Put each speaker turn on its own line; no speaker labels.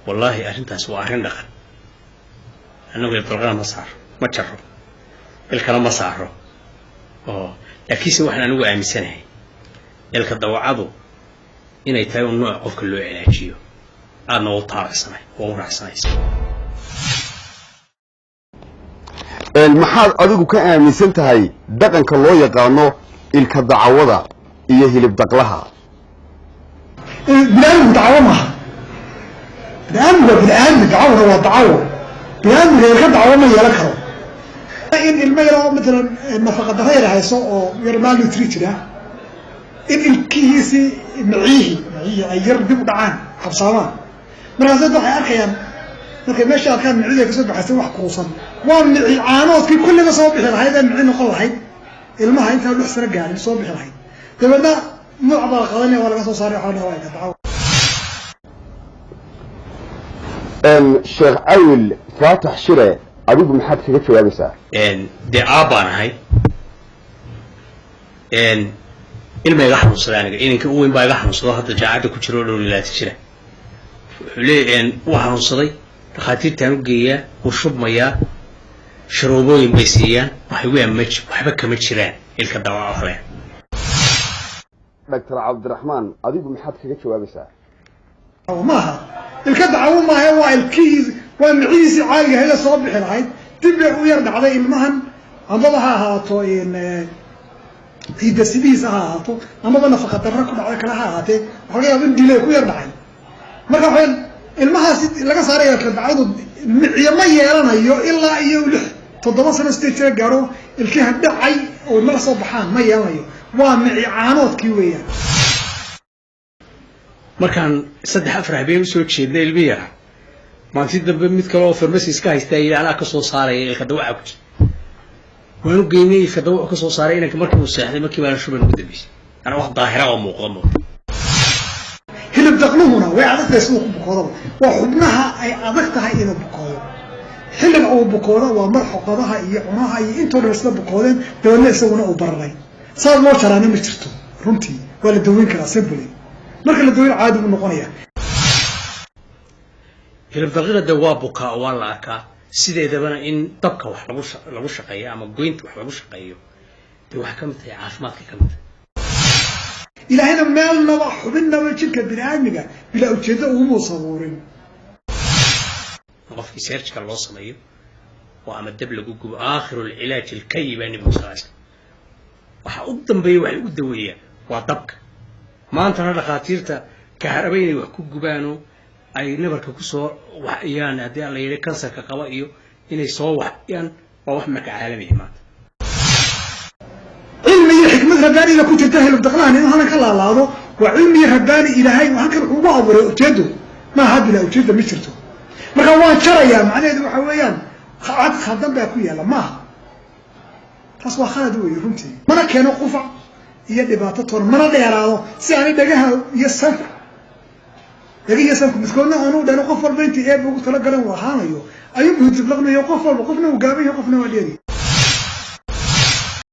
Wallaahi, arrintaas waa arrin dhaqan. Annagu hilibdalqana ma saaro, ma jaro, ilkana ma saaro oo, laakiinse waxaan anigu aaminsanahay ilka dawacadu inay tahay un nooc qofka loo cilaajiyo. Aadna u taabacsanay oo u raacsanaysa.
Maxaad adigu ka aaminsan tahay dhaqanka loo yaqaano ilka dacawada iyo hilib daqlaha?
Biniaadamku dacawo maaha. Biniaadamku waa biniaadmi, dacawona waa dacawo. Biniaadmiga ilka dacawo ma yeelan karo. In ilmo yaroo matalan nafaqa darro yar hayso oo yar malnutri jira, in ilkihiisii miciihii ay yar dib u dhacaan, habsaamaan, markaas dad waxay arkayaan markay meesha arkaan micida kasoo baxaysa wax kuusan, waa mici caanoodkii kulliba soo bixi lahayd ee mici noqon lahayd ilmaha intaan 6 sano gaarin soo bixi lahayd. Dabeedna nooc baa la qadanaya, waa laga soo saaray, waxaa la waa dacawo.
Sheekh Cawil Faatax Shire, adigu maxaad kaga jawaabaysaa?
Dee aabbaan ahay, ilma iga xanuunsaday aniga, inanka u weyn baa iga xanuunsado, hadda jaacadda ku jira oo dhow laati jira. Wuxuu leeya wuu xanuunsaday, dhakhaatiirtaan u geeyaa, wuu shubmayaa, sharoobooyin bay siiyaan, waxay waa ma waxba kama jiraan ilka dawaca hore.
Doctor Cabdiraxmaan, adigu maxaad kaga jawaabaysaa?
Maaha ilka dacawo maaha, waa ilkihii, waa micihiisii caadiga ahayd ee soo bixi lahayd, dib bay u yar dhacday ilmahan. Amaba ha ahaato hidasidihiisa ha ahaato, amaba nafaqa darro ku dhacday kale ha ahaatee, waxa laga yaaba in delay ku yar dhacay. Marka waxay ilmahaasi laga saaraya ilka dacwadu miciyo ma yeelanayo ilaa iyo 6, 7 sano, 8 jira gaaro. Ilkiha dhacay oo mala soo baxaan ma yeelanayo, waa mici caanoodkii weeyaan.
Markaan 3, 4 habeen usoo jeednay ilmi yara, maanti dambe mid kale oo farmasi iska haystaa yidhi, "Anaa kasoo saaraya ilka dawaca ku jira." Waanu geynay, ilka dawacu kasoo saaray inanka. Markii uu seexday, markii baana shuban ugu dambeysay, ana wax daahira oo muuqda muuqda.
Hilib daqluhuna way adag tahay siduu ku bukoodaba. Waa xubnaha ay adag tahay inuu bukoodo. Xilliga uu bukoodo waa mar xoqadaha iyo cunaha iyo intoo dhan isla bukoodeen, dabeedna isaguna uu bararay. Saas loo jaraana ma jirto runtii, waa la daweyn karaa simply. Marka la daweyn, caadi buu noqonaya.
Hilib daqiiqa de waa bukaa oo waa la arkaa. Sideedabana in dabka wax lagu shaqeeyo ama goynta wax lagu shaqeeyo, dee waxay ka mid tahay caafimaadka ka mid tahay.
Ilaahayna meelnaba, xubinnaba jidhka bini aadmiga bilaa ujeeddo uguma sabuurin.
In qofkii surgical loo sameeyo oo ama dab lagu gubo, aakhiru lcilaaj alkayi baa nebigu sal slam, waxa u dambeeya wax lagu daweeyaa waa dabka. Maantana dhakhaatiirta kaharaba inay wax ku gubaanoo ay nabarka kusoo waxyaan, haddii alla yidhi kansarka qaba iyo inay soo waxyaan, waa wax marka caalamiya maanta.
Cilmi iyo xikmad rabbaaniga ku jirta hilib daqlahan inuu halkan ka laalaado waa cilmi iyo rabbaani. Ilaahay halkan wuxuu ugu abuuray ujeedo, maaha bilaa ujeedda ma jirto. Marka waan jarayaa macnaheedu waxa weeyaan cad khaldan baa ku yaalla, maaha. Taas waa khalad weeye runtii. Mana keeno qufac iyo dhibaato toona, mana dheeraado si aanay dhagaha iyo sanku, dhaga iyo sanku midkoodna aanu dhano. Qof walba intii Eeba ugu talagalan uu ahaanayo ayuu buhdiblaqmayo. Qof walba, qofna uu gaaban yahay, qofna waa dheeri.